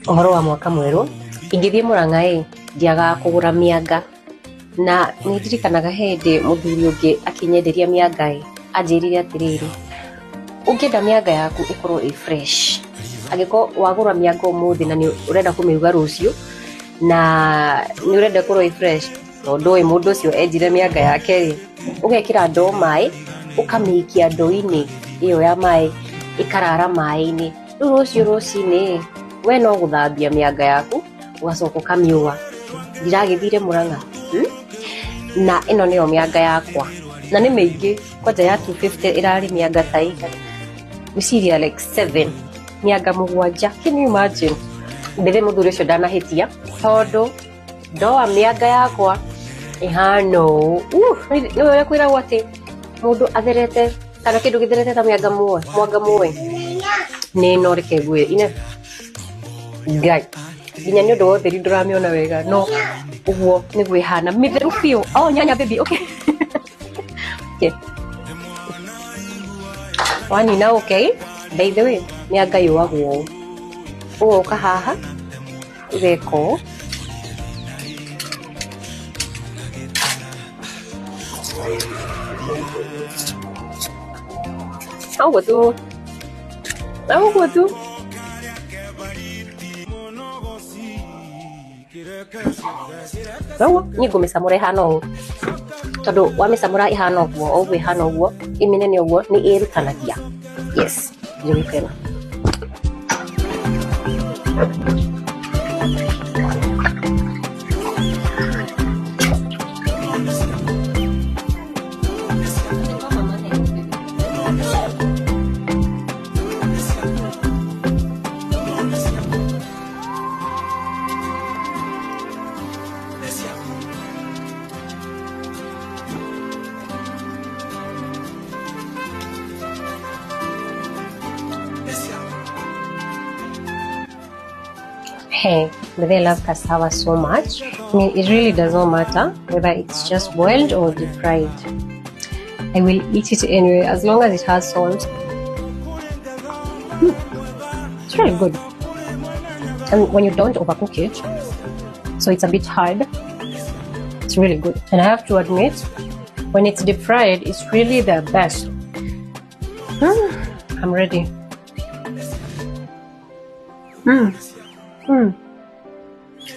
Ũhoro wa mwaka mwerũ, ingĩthiĩ Mũrang'a ĩ, ndiagaga kũgũra mĩanga. Na nĩ ndirikanaga hĩndĩ mũthuri ũngĩ akĩnyenderia mĩanga ĩ, anjĩrire atĩrĩrĩ, ũngĩenda mĩanga yaku ĩkorwo ĩ fresh, angĩkorwo wagũra mĩanga ũmũthĩ na nĩ ũrenda kũmĩruga rũciũ, na nĩ ũrenda ĩkorwo ĩ fresh, tondũ ndũĩ mũndũ ũcio enjire mĩanga yake rĩ, ũgekĩra ndoo maĩ, ũkamĩikia ndoo-inĩ ĩyo ya maĩ, ĩkarara maĩ-inĩ. Rĩu rũciũ rũcinĩ ĩ, we no gũthambia mĩanga yaku, ũgacoka ũkamĩũa. Ndiragĩthire Mũrang'a? Na ĩno nĩyo mĩanga yakwa, na nĩ mĩingĩ, kwanja ya 250 ĩrarĩ mĩanga ta ĩigana? Ngwĩciria like 7, mĩanga mũgwanja, can you imagine? Mbere mũthuri ũcio ndanahĩtia, tondũ ndoa mĩanga yakwa ĩhana ũũ. Nĩ ũrĩa kwĩragwo atĩ mũndũ atherete kana kĩndũ gĩtherete ta mĩanga muoe, mwanga muoe. Nĩ ĩno reke ngwĩre, ine Ngai nginya nĩ ũndũ wa ũtheri ndũramĩona wega no ũguo nĩguo ĩhana mĩtheru biũ. Oh, nyanya baby, okay. Okay. Wanina okay. By the way, mĩanga yũagwo ũũ. Ũgoka haha ũgeka ũũ. Ũguo tu. Ũguo tu. Ũguo niĩ ngũmĩcamũra ĩhana ũũ tondũ wamĩcamũra ĩhana ũguo o ũguo ĩhana ũguo ĩ mĩnene ũguo nĩ ĩrutanagia. Yes, njũgĩ tena. Hey, but I love cassava so much. I mean, it really does not matter whether it's just boiled or deep fried. I will eat it anyway, as long as it has salt. It's really good. And when you don't overcook it, so it's a bit hard, it's really good. And I have to admit, when it's deep fried, it's really the best. I'm ready.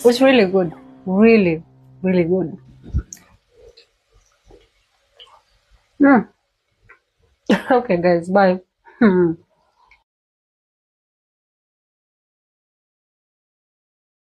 It's really good. Really, really good. Okay, guys, bye.